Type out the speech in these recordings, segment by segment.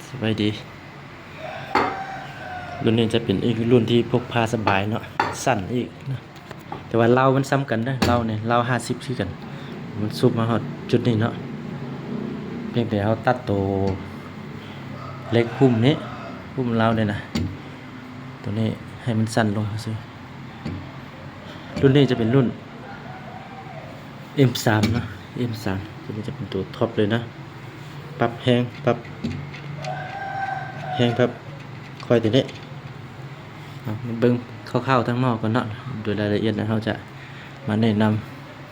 ສະບາຍດີ. ລຸ້ນນີ້ຈະເປັນອີກລຸ້ນທີ່ພົກພາສະບາຍເນາະ, ສັ້ນອີກນະ, ແຕ່ວ່າເລົາມັນສ່ຳກັນເດີ, ເລົານີ້ເລົາຫ້າສິບຄືກັນ, ມັນຊຸບມາຮອດຈຸດນີ້ເນາະ. ພຽງແຕ່ເຮົາຕັດໂຕເຫຼັກຫຸ້ມນີ້, ຫຸ້ມເລົານີ້ນະ, ໂຕນີ້ໃຫ້ມັນສັ້ນລົງຊື່. ລຸ້ນນີ້ຈະເປັນລຸ້ນ ເອັມສາມ ເນາະ, ເອັມສາມ ໂຕນີ້ຈະເປັນໂຕທັອບເລີຍນະ. ປັບແຮງ ປັບແຮງ ປັບຄອຍໂຕນີ້. ເອົາ ມາເບິ່ງຄ່າວໆທາງນອກກ່ອນເນາະ, ໂດຍລາຍລະອຽດນະ ເຮົາຈະມາແນະນຳ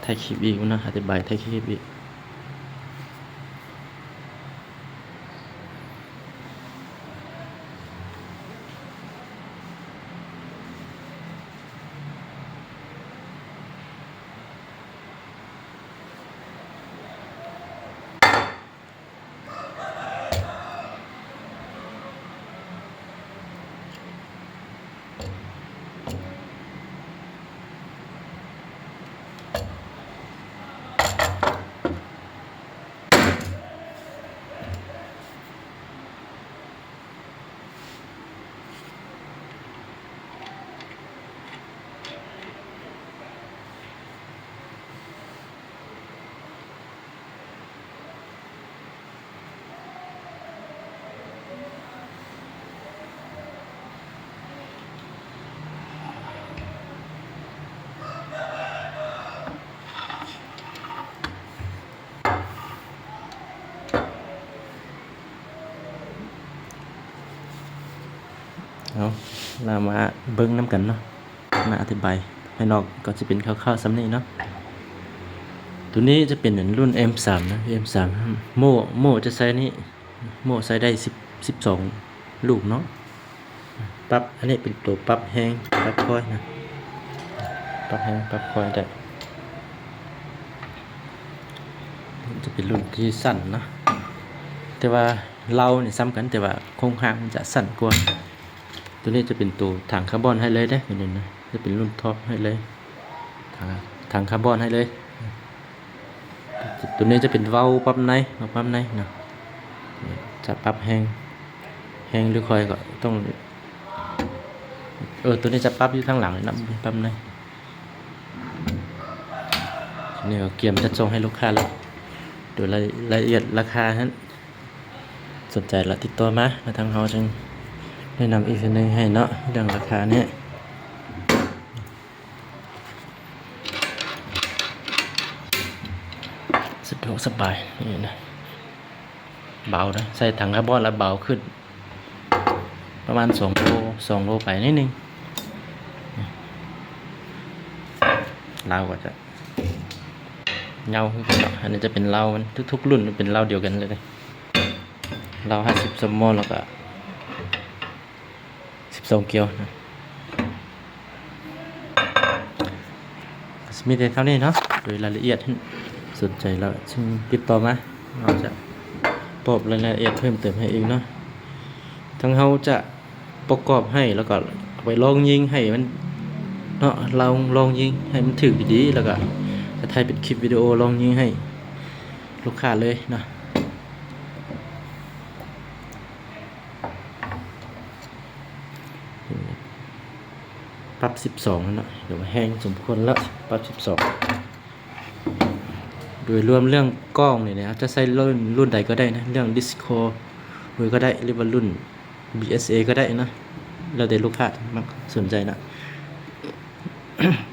ທ້າຍຄລິບອີກເນາະ, ອະທິບາຍທ້າຍຄລິບອີກ. ເອົາ ລະມາເບິ່ງນຳກັນເນາະ, ມາອະທິບາຍພາຍນອກກໍຈະເປັນຄ່າວໆສ່ຳນີ້ເນາະ. ໂຕນີ້ຈະເປັນລຸ້ນ ເອັມສາມ ນະ, ເອັມສາມ ໂມ່ ໂມ່ຈະໃສ່ນີ້, ໂມ່ໃສ່ໄດ້ສິບ ສິບສອງລູກເນາະ. ປັບ ອັນນີ້ເປັນໂຕປັບແຮງ ປັບຄອຍນະ, ປັບແຮງ ປັບຄອຍໄດ້. ຈະເປັນລຸ້ນທີ່ສັ້ນນະ, ແຕ່ວ່າເລົານີ້ສ່ຳກັນ, ແຕ່ວ່າໂຄງຮ່າງມັນຈະສັ້ນກວ່າ. ໂຕນີ້ຈະເປັນໂຕຖັງຄາບອນໃຫ້ເລີຍເດ້, ໂຕນີ້ນະ ຈະເປັນລຸ້ນທັອບໃຫ້ເລີຍ, ຖັງ ຖັງຄາບອນໃຫ້ເລີຍ. ໂຕນີ້ຈະເປັນເລົາປັບໃນ ເລົາປັບໃນເນາະ, ຈະປັບແຮງ ແຮງຫຼືຄອຍກໍຕ້ອງ ເອີ ໂຕນີ້ຈະປັບຢູ່ທາງຫຼັງເນາະ, ປັບໃນ. ນີ້ກໍກຽມຈັດສົ່ງໃຫ້ລູກຄ້າແລ້ວ, ໂດຍລາຍ ລາຍລະອຽດລາຄາຫັ້ນ ສົນໃຈລະຕິດຕໍ່ມາ ແລ້ວທາງເຮົາຈຶ່ງແນະນຳອີກເທື່ອໜຶ່ງໃຫ້ເນາະ ເລື່ອງລາຄານີ້. ສະດວກສະບາຍນີ້ນະ, ເບົານະ, ໃສ່ຖັງຄາບອນແລ້ວເບົາຂຶ້ນ ປະມານສອງໂລ ສອງໂລໄປໜ້ອຍໜຶ່ງ. ລາວກໍຈະເຫງົາຄືກັນເນາະ, ອັນນີ້ຈະເປັນເລົາມັນ, ທຸກໆລຸ້ນເປັນເລົາດຽວກັນເລີຍ, ເລົາຫ້າສິບສະໝໍ ແລ້ວກໍ ສິບສອງກຽວນະ. ກໍຊິມີແຕ່ເທົ່ານີ້ເນາະ, ໂດຍລາຍລະອຽດ ສົນໃຈແລ້ວຈຶ່ງຕິດຕໍ່ມາ, ເຮົາຈະຕອບລາຍລະອຽດເພີ່ມເຕີມໃຫ້ອີກເນາະ. ທາງເຮົາຈະປະກອບໃຫ້ ແລ້ວກໍເອົາໄປລອງຍິງໃຫ້ມັນເນາະ, ລອງ ລອງຍິງໃຫ້ມັນຖືກດີໆ ແລ້ວກໍຈະຖ່າຍເປັນຄລິບວິດີໂອລອງຍິງໃຫ້ລູກຄ້າເລີຍເນາະ. ປັບສິບສອງແລ້ວເນາະ, ຖືວ່າແຮງສົມຄວນແລ້ວ, ປັບສິບສອງ. ໂດຍລວມເລື່ອງກ້ອງນີ້ນະ ເຮົາຈະໃຊ້ລຸ້ນ ລຸ້ນໃດກໍໄດ້ນະ, ເລື່ອງດິສໂກກໍໄດ້ ຫຼືວ່າລຸ້ນບີເອສເອກໍໄດ້ນະ, ແລ້ວແຕ່ລູກຄ້າມັກສົນໃຈນະ.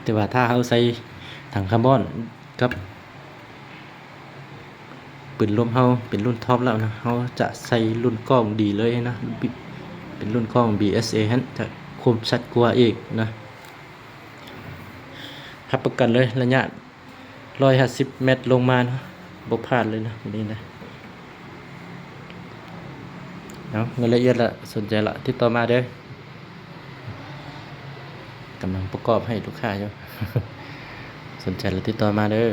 ແຕ່ວ່າຖ້າເຮົາໃສ່ຖັງຄາບອນ ກັບປືນລົມເຮົາເປັນລຸ້ນທັອບແລ້ວນະ, ເຮົາຈະໃສ່ລຸ້ນກ້ອງດີເລີຍນະ, ເປັນລຸ້ນກ້ອງບີເອສເອຫັ້ນ ຈະຄົມຊັດກວ່າອີກນະ. ຮັບປະກັນເລີຍ ໄລຍະຮ້ອຍຫ້າສິບແມັດລົງມານະ, ບໍ່ພາດເລີຍນະ ນີ້ນະ. ເອົາ ລາຍລະອຽດລະ ສົນໃຈລະ ຕິດຕໍ່ມາເດີ. ກຳລັງປະກອບໃຫ້ລູກຄ້າຢູ່, ສົນໃຈລະຕິດຕໍ່ມາເດີ.